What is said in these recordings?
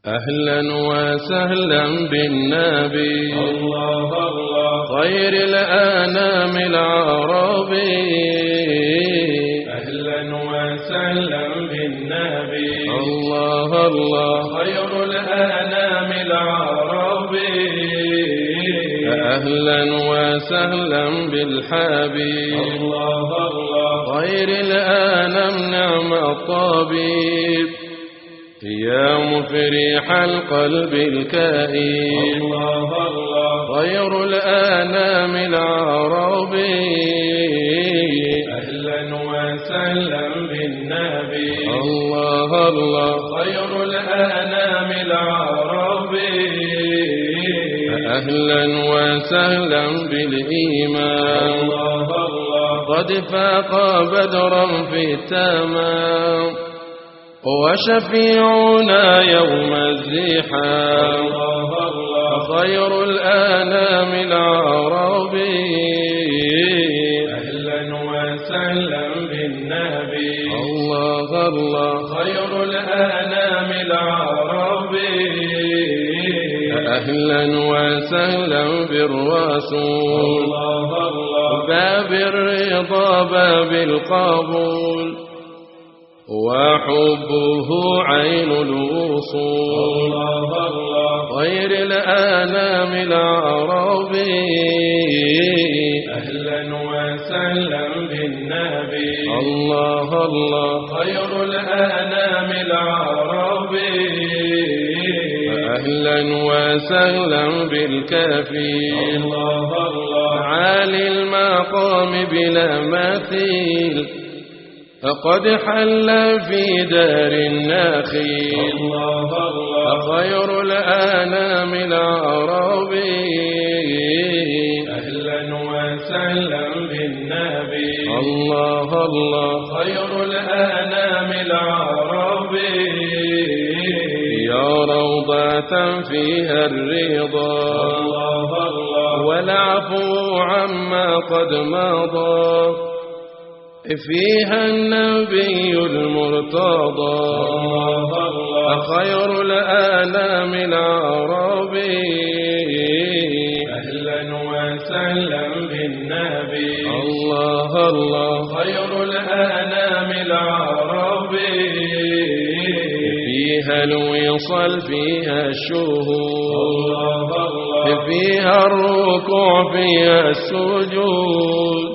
أهلا وسهلا بالنبي الله الله خير الأنام العربي. أهلا وسهلا بالنبي الله الله خير الأنام العربي. أهلا وسهلا بالحبيب الله الله خير الأنام نعم الطبيب. يا مفرح القلب الكئيب الله الله خير الأنام العربي. أهلا وسهلا بالنبي الله الله خير الأنام العربي. أهلا وسهلا بالإيمان الله الله قد فاق بدرا في التمام. وشفيعنا يوم الزحام الله الله خير الأنام العربي. أهلا وسهلا بالنبي الله الله خير الأنام العربي. أهلا وسهلا بالرسول الله الله باب الرضا باب القبول. وحبه عين الوصول الله الله خير الأنام العربي. أهلا وسهلا بالنبي الله الله خير الأنام العربي. أهلا وسهلا بالكفيل الله الله عالي المقام بلا مثيل. قد حل في دار النخيل الله الله خير الأنام العربي. أهلا وسهلا بالنبي الله الله خير الأنام العربي. يا روضة فيها الرضا الله الله والعفو عما قد مضى. فيها النبي المرتضى الله الله خير الأنام العربي. أهلا وسهلا بالنبي الله الله خير الأنام العربي. فيها الوصال فيها الشهود الله الله فيها الركوع فيها السجود.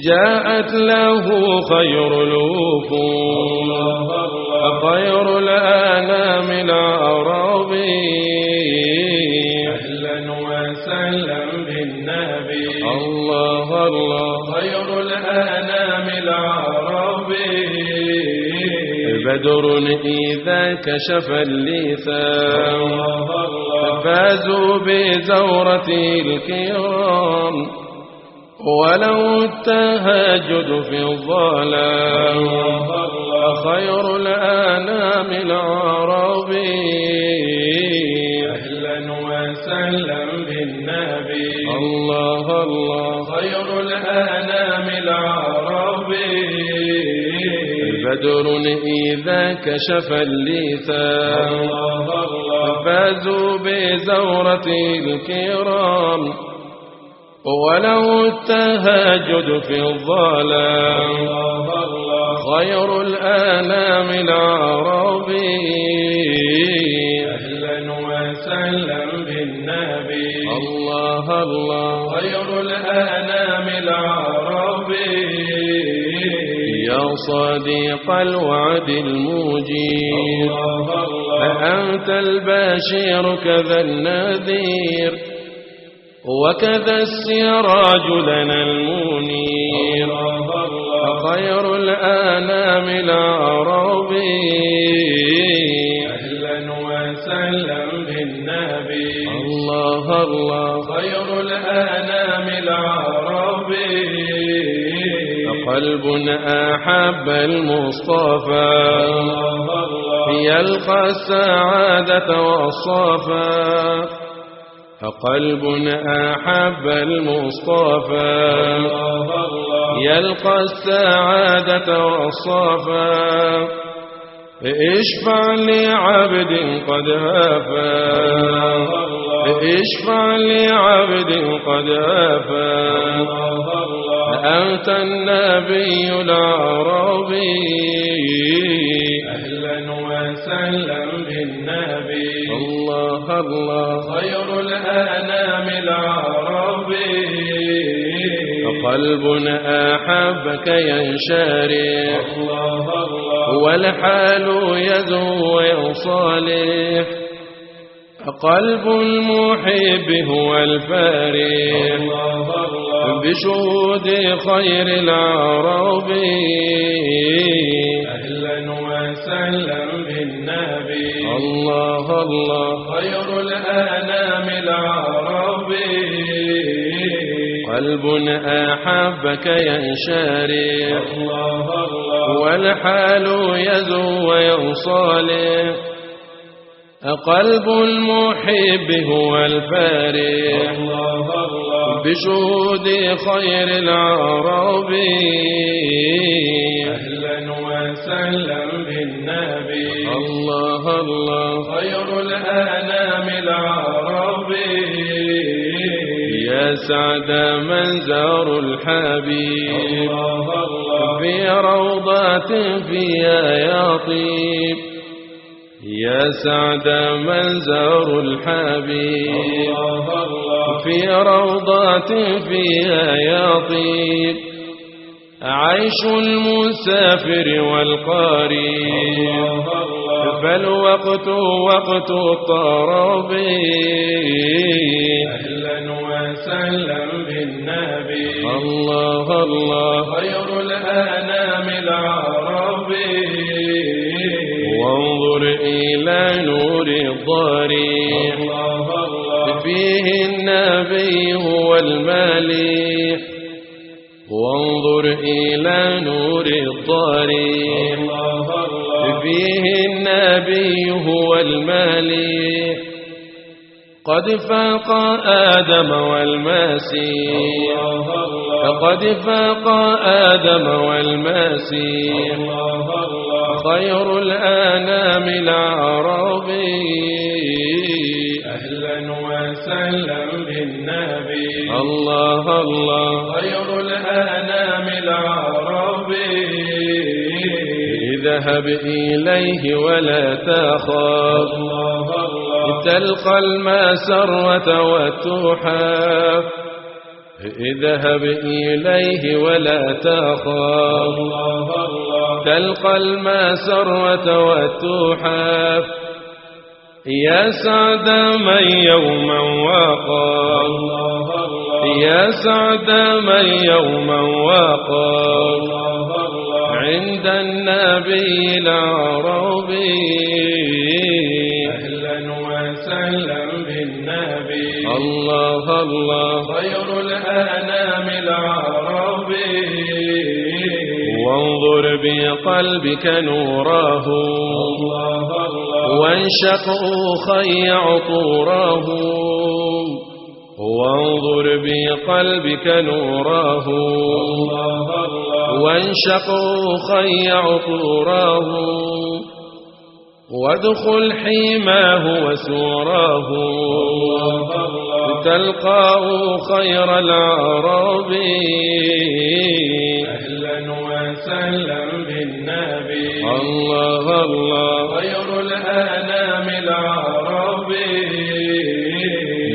جاءت له خير الوفود الله الله خير الأنام العربي. أهلا وسهلا بالنبي الله الله خير الأنام العربي. بدر إذا كشف اللثام الله الله فازوا بزورته الكرام. ولو التهجد في الظلام الله الله خير الأنام العربي. أهلا وسهلا بالنبي الله الله خير الأنام العربي. بدر إذا كشف اللثام الله الله فازوا بزورته الكرام. ولو التهجد في الظلام الله الله خير الأنام العربي. أهلا وسهلا بالنبي الله الله خير الأنام العربي. يا صديق الوعد المجيب الله الله أنت البشير كذا النذير. وكذا السراج لنا المنير الله الله خير الأنام العربي. أهلا وسهلا بالنبي الله الله خير الأنام العربي. قلب أحب المصطفى الله الله يلقى السعادة والصفا. قلب أحب المصطفى الله الله يلقى السعادة والصفا. اشفع لعبد قد هافا، اشفع لعبد قد هافا. أنت النبي العربي. أهلا وسهلا بالنبي. الله الله. خير الأنام العربي. قلب أحبك ينشرح، الله الله. والحال يزهو ويصالح. قلب المحب هو الفارح، الله الله. بشهود خير العربي. أهلا وسهلا بالنبي. الله الله. خير الأنام العربي. قلب أحبك ينشرح، الله الله. والحال يزهو ويصالح. قلب المحب هو الفارح، الله الله. بشهود خير العربي. أهلا وسهلا بالنبي. الله الله. خير الأنام العربي. يا سعد من زار الحبيب، الله الله. في روضة فيها يطيب. يا سعد من زار الحبيب، الله الله. في روضة فيها يطيب. عيش المسافر والقريب، الله الله. فالوقت وقت الطرب. أهلا وسهلا بالنبي. الله الله. خير الأنام العربي. وانظر إلى نور الضريح، الله الله. فيه النبي هو المليح. وانظر إلى نور الضريح، الله الله. فيه النبي هو المليح. قد فاق آدم والمسيح، الله الله. قد فاق آدم والمسيح. الله الله. خير الأنام العربي. أهلا وسهلا بالنبي. الله الله. خير الأنام العربي. اذهب إليه ولا تخاف، الله الله. تلقى المسرة والتحف. اذهب إليه ولا تخاف، الله الله. تلقى المسرة والتحف. يا سعد من يوما وقف، الله الله. يا سعد من يوما وقف، الله الله. عند النبي العربي. أهلا وسهلا بالنبي. الله الله. خير الأنام العربي. وانظر بقلبك نوره، الله الله. وانشق خي عطوره. وانظر بقلبك نوره، الله الله. وانشق خي عطوره. وادخل حماه وسوراه، الله الله. تلقاه خير العربي. أهلا وسهلا بالنبي. الله الله. خير الأنام العربي.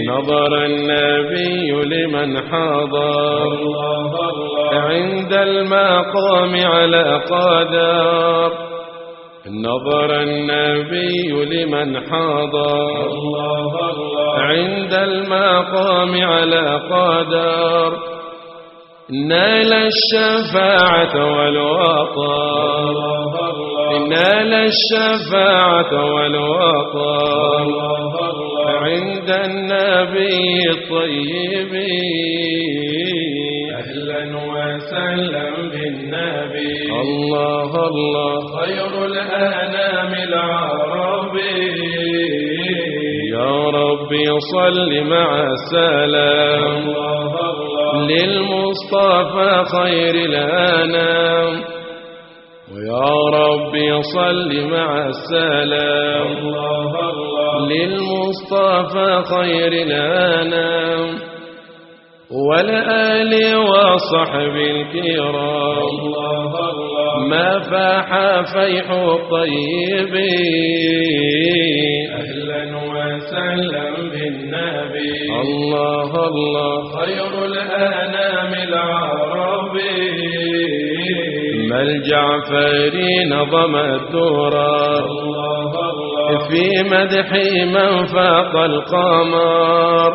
نظر النبي لمن حضر، الله الله. عند المقام على قدر. نظر النبي لمن حضر، الله الله. عند المقام على قدر. نال الشفاعة والوقار، الله الله. نال الشفاعة والوقار، الله الله. عند النبي الطيب. أهلا وسهلا بالنبي. الله الله. خير الأنام العربي. يا ربي صل مع السلام، الله الله. للمصطفى خير الأنام. ويا ربي صل مع السلام الله الله للمصطفى خير الأنام والآل وصحب الكرام الله الله ما فاح فيح الطيبين أهلا وسهلا بالنبي الله الله خير الأنام العربي ما الجعفري نظم الدرر الله الله في مدح من فاق القمر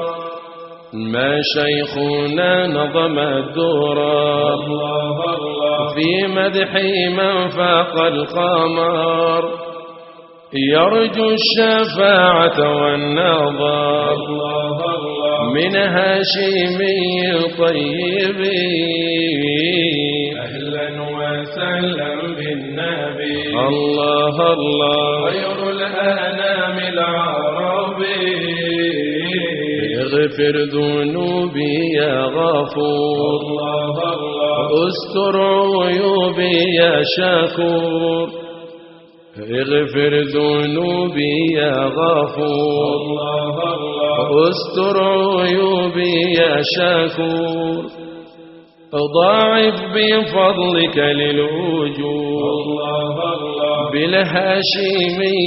ما شيخنا نظم الدرر الله الله في مدح من فاق القمر يرجو الشفاعة والنظر الله الله من هاشمي الطيبين أهلا وسهلا بالنبي الله الله خير الأنام العربي اغفر ذنوبي يا غفور الله الله استر عيوبي يا شكور اغفر ذنوبي يا غفور الله الله استر عيوبي يا شكور ضاعف بفضلك للوجود الله الله بالهاشمي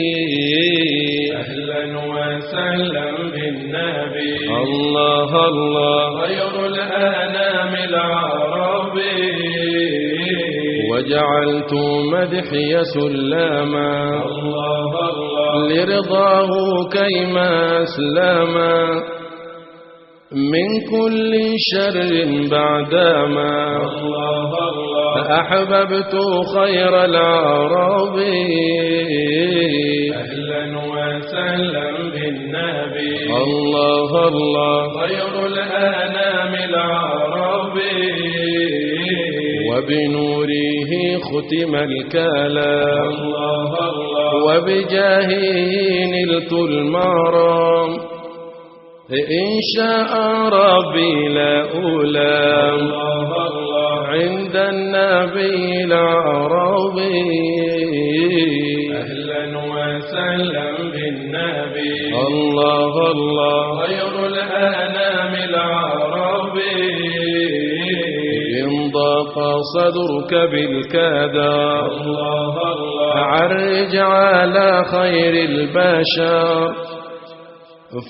الطيبين أهلا وسهلا بالنبي الله الله خير الأنام العربي وجعلت مدحي سلاما الله الله لرضاه كيما أسلما من كل شر بعدما الله الله أحببت خير العربي أهلا وسهلا بالنبي الله الله خير الأنام العربي وبنوره ختم الكلام الله الله وبجاهه نلت المرام إن شاء ربي لا أولام الله الله عند النبي العربي أهلا وسهلا بالنبي الله الله خير الأنام العربي إن ضاق صدرك بالكدر الله الله عرج على خير البشر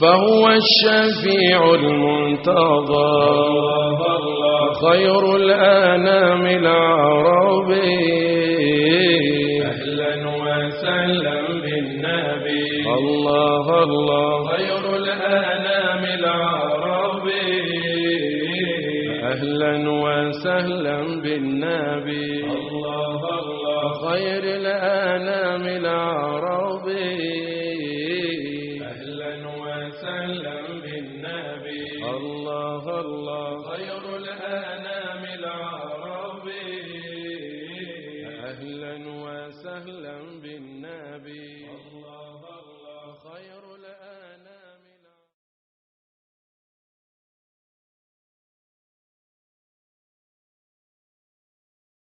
فهو الشفيع المنتظر الله الله خير الأنام العربي أهلا وسهلا بالنبي الله الله خير الأنام العربي أهلا وسهلا بالنبي الله الله خير الأنام العربي أهلا وسهلا بالنبي الله الله خير